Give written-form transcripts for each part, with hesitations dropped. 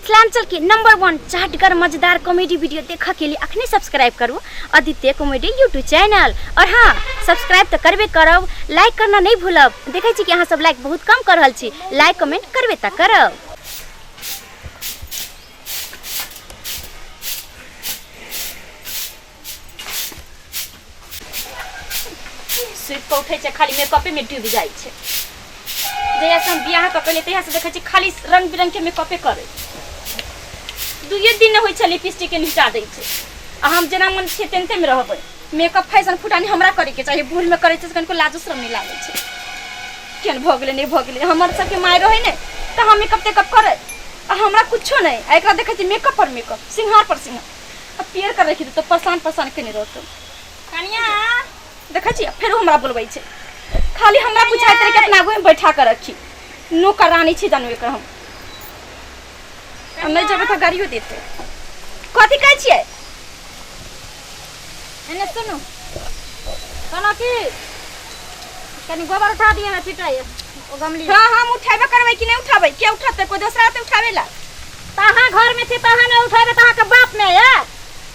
मिथिलांचल के नंबर 1 चाटगर मजेदार comedy video देखऽ के लिए अखने सब्सक्राइब करू आदित्य कॉमेडी यूट्यूब चैनल। और हाँ, सब्सक्राइब तो करबे करब, लाइक करना नहीं भूलब। देखै छी कि अहाँ सब लाइक बहुत कम कर रहल छी, लाइक कमेंट करबे तऽ करब। सुति कऽ उठै छै खाली मेकअपे में डूबि जाइ छै। जहिया से हम बियाह कऽ केलियै तहिया से देखै छी खाली रंग बिरंग के मेकअपे करै। दुइये दिन नहि होइ छै लिपस्टिक के निचा दै छै आ हम जेना मन छियै तेनते में रहबै। मेकअप फैशन फुटानी हमरा करे के चाही, बूढ़ में करै छै से कनिको लाजो शरम नहि लागै छै। केहन भऽ गेलै नहि भऽ गेलै। हमर सबके माय रहै ने तऽ हम मेकअप तेकअप करै आ हमरा कुछो नहि। आ एकरा देखै छियै मेकअप पर मेकअप, सिंघार पर सिंघार। आ पेड़ कर रखी तो परेशान परेशान केने रहतो। कनिया देखै छी फेरो हमरा बोलबै छै, खाली हमरा बुझाइत रहे कि अपना आगू में बैठा कर रखी। नौकर रानी छी जानू एकर हम। हम नहि जेबै तऽ गाड़ियो देतै। कथी कहै छियै? एने सुनू, कहलहुँ कि कनि गोबर उठा दिअ ने छिटाइए ओ गमली। हाँ हम उठेबे करबै कि नहि उठाबै? के उठाते? कोई दोसरा आते उठाबै ला? तऽ अहाँ घरमे छी तऽ अहाँ नहि उठेबै तऽ अहाँके बाप नहि आयत?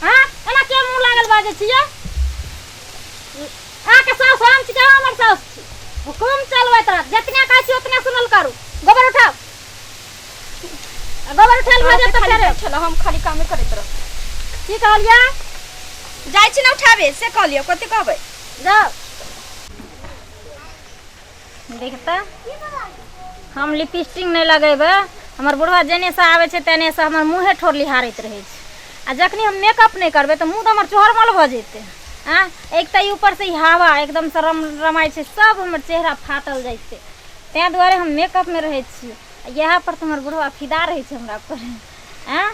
हाँ एना के मुँह लागल बाजै छियै? अहाँके साउस हम छी कि अहाँ हमर साउस छी? हुकुम चलबैत रहत, जितने कहै छी उतने सुनल करू। गोबर उठाउ, आ गोबर उठायल भऽ जायत तऽ खाली फेर बैठल हम खाली कामे करैत रहब। की कहलियै? जाइ छी ने उठाबे से कहलियै, कथी कहबै? जाउ देखता हम लिपस्टिक नहि लगेबै। हमर बुढ़वा जेनेसँ आबै छै तेनेसँ हमर मुँहे ठोर लिहारैत रहै छै। आ जखनी हम मेकअप नहि करबै तऽ मुँह तऽ हमर चोहरमल भऽ जेतै। आँय एक तऽ ई ऊपरसँ ई हवा एकदमसँ रम रमाइ छै, सब हमर चेहरा फाटल जाइ छै। ताहि दुआरे हम मेकअपमे रहै छी। इएह पर तऽ हमर बुढ़वा फिदा रहै छै हमरा पर। आँय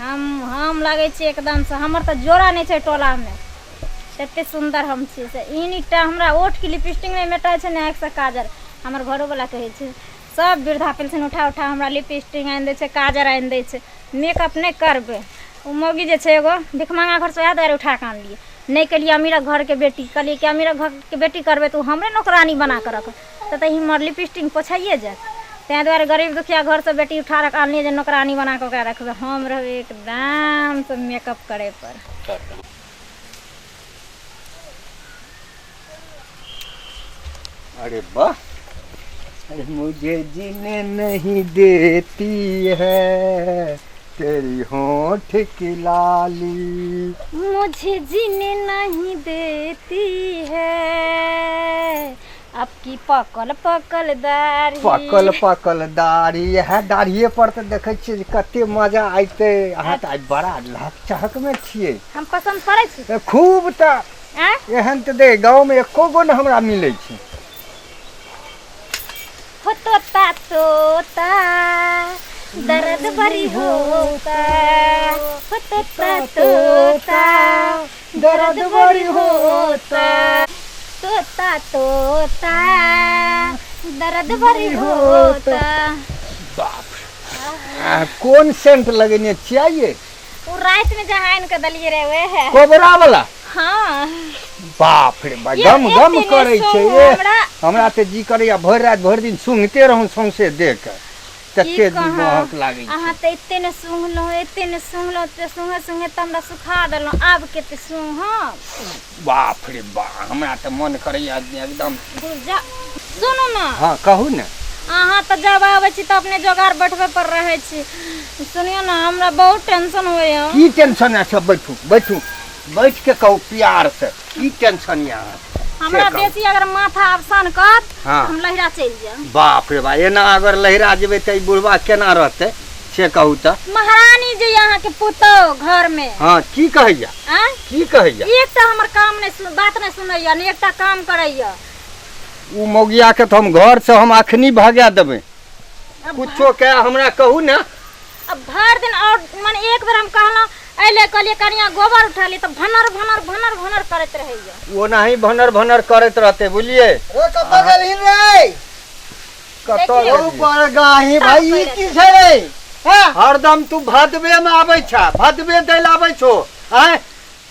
हम लगै छी एकदमसँ, हमर तऽ जोड़ा नहि छै टोलामे, तते सुन्दर हम छी। से ई नीटा हमरा ओठके लिपस्टिक नहि मेटाइ छै ने आँखिसँ काजर। हमर घरोवला कहै छै सब वृद्धा पेंशन उठा उठा हमरा लिपस्टिक आनि दै छै, काजर आनि दै छै, मेकअप नहि करबै। ओ मौगी जे छै एगो भिखमङ्गा घरसँ वएह दुआरे उठा कऽ आनलियै। नहि केलियै अमीरक घरके बेटी, कहलियै कि अमीरक घरके बेटी करबै तऽ ओ हमरे नौकरानी बना कऽ रखत, तऽ हमर लिपस्टिक पोछाइए जायत। ताहि दुआरे गरीब दुखिया घरसँ बेटी उठा कऽ आनलियै जे नौकरानी बना कऽ ओकरा रखबै, हम रहबै एकदमसँ मेकअप करैपर। अरे वाह, अरे मुझे जीने नहीं देती है तेरी होंठ की लाली, मुझे जीने नहीं देती है आपकी पकल पकल दाढ़ी। पकल पकल दाढ़ी है, दाढ़िए पर तऽ देखै छियै जे कते मजा अयतै। अहाँ तऽ आइ बड़ा लहक चहक मे छियै। हम पसन्द पड़ै छी? ए, खूब तऽ। आँय? एहन तऽ देख गाँव मे एको गो ने हमरा मिलै छै। हो तोता तोता दर्द बड़ी होता, हो तोता तोता दर्द बड़ी होता, तोता तोता दर्द बड़ी होता। बाप रे, आ, कोन सेंट लगेने छियै ये? ओ रात में जहाँ आनि के देलियै रहे वएह है। कोबरा वाला? हाँ। बाप रे बा, ये गम एक गम दिन करै छै। सूंघू ए, हमरा। हमरा तऽ जी करैया भरि राति भरि दिन सूंघते रहूं सौंसे देह के, की तते कहब महक लागै छै। अहाँ तऽ एते ने सूंघलहुँ, एते ने सूंघलहुँ, तऽ सूंघे सूंघे तऽ हमरा सुखा देलहुँ, आब कते सूंघब। बाप रे बा, हमरा तऽ मन करैया एकदम। दूर जा। सुनू ने। हाँ कहू ने। अहाँ तऽ जब आबै छी तऽ अपने जोगार बैठबे पर रहै छी। सुनियौ ने, हमरा बहुत टेंशन होइया। की टेंशन है? सब बैठू बैठू, बैठ के कहू प्यार से, की टेंशन यऽ अहाँके? से हमरा कहू। बेसी अगर माथा अवसान करत हाँ। हम लहिरा चलि जायब। बाप रे बा, एना अगर लहिरा जेबै तऽ ई बुढ़बा केना रहतै से कहू तऽ। महारानी जे यऽ अहाँके पुतोह घर में। हाँ की कहैया? आँय? की कहैया? एकटा हमर काम नहि बात नहि सुनैया, ने एकटा काम करैया। ओ मौगिया के तऽ हम घर से हम अखनी भगा देबै। कुछो के हमरा कहू ने। अब भरि दिन और माने एक बेर हम कहलहुँ अइले, कहलियै कनिया गोबर उठा ली, तऽ भनर भनर भनर भनर करैत रहैया। ओनाही भनर भनर करैत रहतै, बुझलियै? रे कतऽ गेलहिन रे? कतऽ देखियौ। गेलियै? ओ बड़गाही भाई, ई की छै रे? हाँ? हरदम तू भदबे में आबै छ, भदबे दै लए आबै छो। आँय?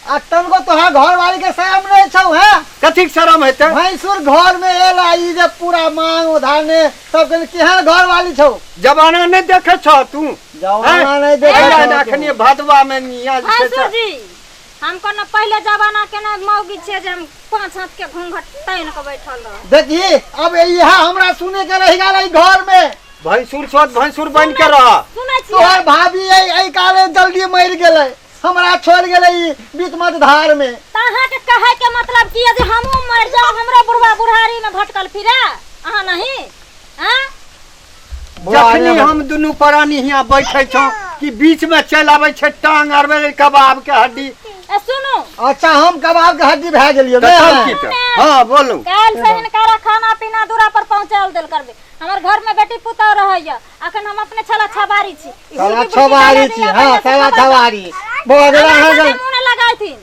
आ तनको तोहर घरवाली के शरम नहीं छौ? हैं? कथी कथीक शरम हेतै? भैंसुर घर में एल आ ई जे पूरा मांग उधारने सब कहने केहन घर वाली छौ। जमाना नहि देखै छह तू? जमाना नहि देखै एहि छौ लए तू। अखनी भदवा मे निया जे छै भैंसुर जी, हम कोनो पहिले जमाना के नहि मौगी छियै जे हम 5 हाथ के घूंघट तानि के बैठल रहब। देखी अब इएह हमरा सुने के रहि गेल एहि घर में। भैंसुर सोत भैंसुर बनि के रह। सुनै छियै? तोहर भाभी एहि काले जल्दी मरि गेलै, हमरा छोड़ि गेलै ई बीच मझधार में। तऽ अहाँके कहै के मतलब की यऽ जे हमहूँ मरि जाउ, हमरो बुढ़वा बुढ़ारी में भटकल फिरे अहाँ नहीं? आँय? जखनी हम दुनू प्राणी हियाँ बैठे छौ कि बीच में चलि आबै छै टांग अरबै कबाब के हड्डी। ए सुनू। अच्छा हम कबाब के हड्डी भए गेलियै। तऽ तब की तऽ? हाँ बोलू। काल्हि से हिनकारा खाना पीना दूरा पर पहुँचाओल देल करबै। हमर घर में बेटी पुतहु रहैया, अखन हम अपने छला छबारी छी। ई साला हुलकी बुलकी छबारी डाले छी, दैया, हाँ, बढ़िआँ से साला खबर छबारी। भऽ गेल हमरा अहाँ घर में के। मुँह नहि लगायथिन।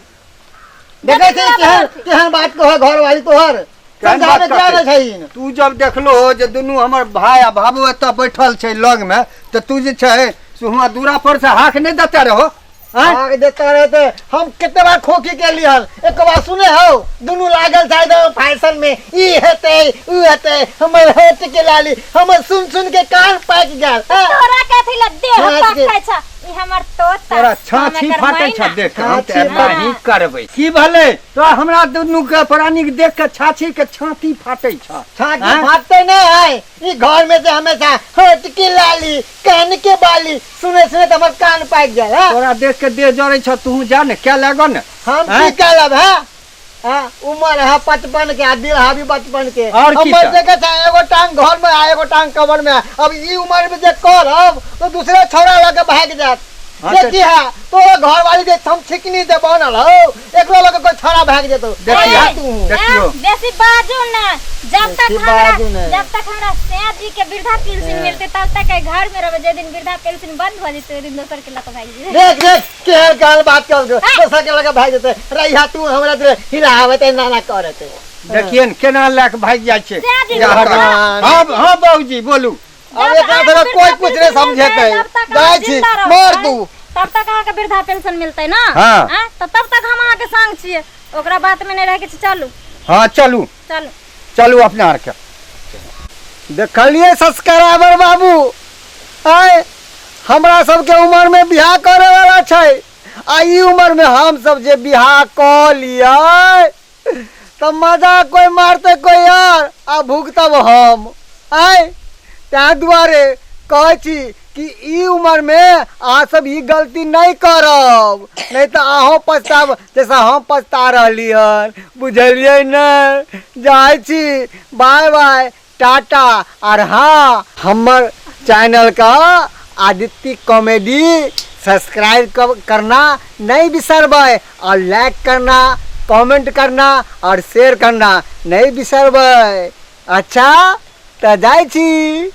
देखै छी केहन केहन बात कहऽ घर वाली तोहर, केहन बात समझाबै किया कहतै? नहि छहिन? तू जब देखलो हो जे दुनू हमर भाय आ बाबू एतऽ बैठल छै लग में, तऽ तू जे छै से हुआँ दूरा पर से हाक नहि देते रहो? आँय? आग देता रहते हम कते बार खोखी के लिहल, एक बार सुने हो दुनू लागल शायद फैशन में, ई हेतै ऊ हेतै, हमर होठ के लाली, हमर सुन सुन के कान पाकि गेल। हाँ? तोरा कथी लए देह छाछ के- पाकै छ? ई हमर तोता, तोरा हम छाछी एकर फाटै छ मैना। देख, हम तऽ छाछी एना ही करबै। की भेलै तोरा हमरा दुनू के प्राणी के देख के छाछी के छाती फाटै छ? छाती आँय? फाटते नहीं है, ई घर में से हमेशा होठ के लाली कान के बाली सुने सुने तो हमर कान पाकि गेल। हाँ? तोरा देख के देह जरै छ, तू जा ने क्या लागो ने। हम आँय? की कहलब है? हाँ, उम्र है 55 के आ दिल है भी 55 के। और की हमर तऽ? जगह छै एगो टांग घर में आ एगो टांग कबर में। अब ई उम्र में जे करब तो दूसरे छौड़ा लगे भागि जायत। हाँ, तऽ- देखी है तोरा घर वाली जे हम छिकनी दे बनल हो, एकरो लगे कोई छौड़ा भागि जेतौ। देखियौ, देखी तू। देखियौ। ए, बेसी बाजू ना, जब तक बेसी हमरा बाजू नै। जब तक हमरा सैया जी के वृद्धा पेंशन मिलते तब तक एहि घर में रहबै। जे दिन वृद्धा पेंशन बंद भऽ जेतै ओहि दिन दोसर के लऽ कऽ भागि जेबै। देख देख केहन केहन बात कर दो, दोसर के लगे भागि जेतै। रहिया तू हमरा दे हिलाबे ते नाना करते। देखिए ने केना लए के भागि जाइ छै। सैया जी, जा बोलू। भगवान। हाँ, हाँ, बाबूजी बोलू। अब जब एकरा अहाँके तरह वृद्धा कोई कुछ नहीं पेंशन समझेतै। मिलतै, तब तक जाइ अहाँ छी, जिंदा रहबै। मर तू। तब तक अहाँके वृद्धा पेंशन मिलतै ना? हाँ। आँय? तऽ तब तक हम अहाँके संग छियै, ओकरा बात में नहि रहैके छै। चलू। हाँ चलू। चलू। चलू अपना आरके। देखलियै सब्सक्राइबर बाबू, आय हमरा सबके उम्र में बियाह करे वाला छै, आ ई उम्र में हम सब जे बियाह कऽ लियै तऽ मजा कोई मारते कोई यार, आ भुगतब हम। आय ताहि दुआरे कहै छी कि ई उम्र में अहाँ सब ई गलती नहीं करब, नहीं तऽ अहूँ पछताब जैसा हम पछता रहली हन। बुझलियै ने? जाइ छी, बाय बाय टाटा। और हाँ, हमर चैनल का आदित्य कॉमेडी सब्सक्राइब करना नहीं बिसरबै, और लाइक करना, कमेंट करना और शेयर करना नहीं बिसरबै। अच्छा तऽ जाइ छी।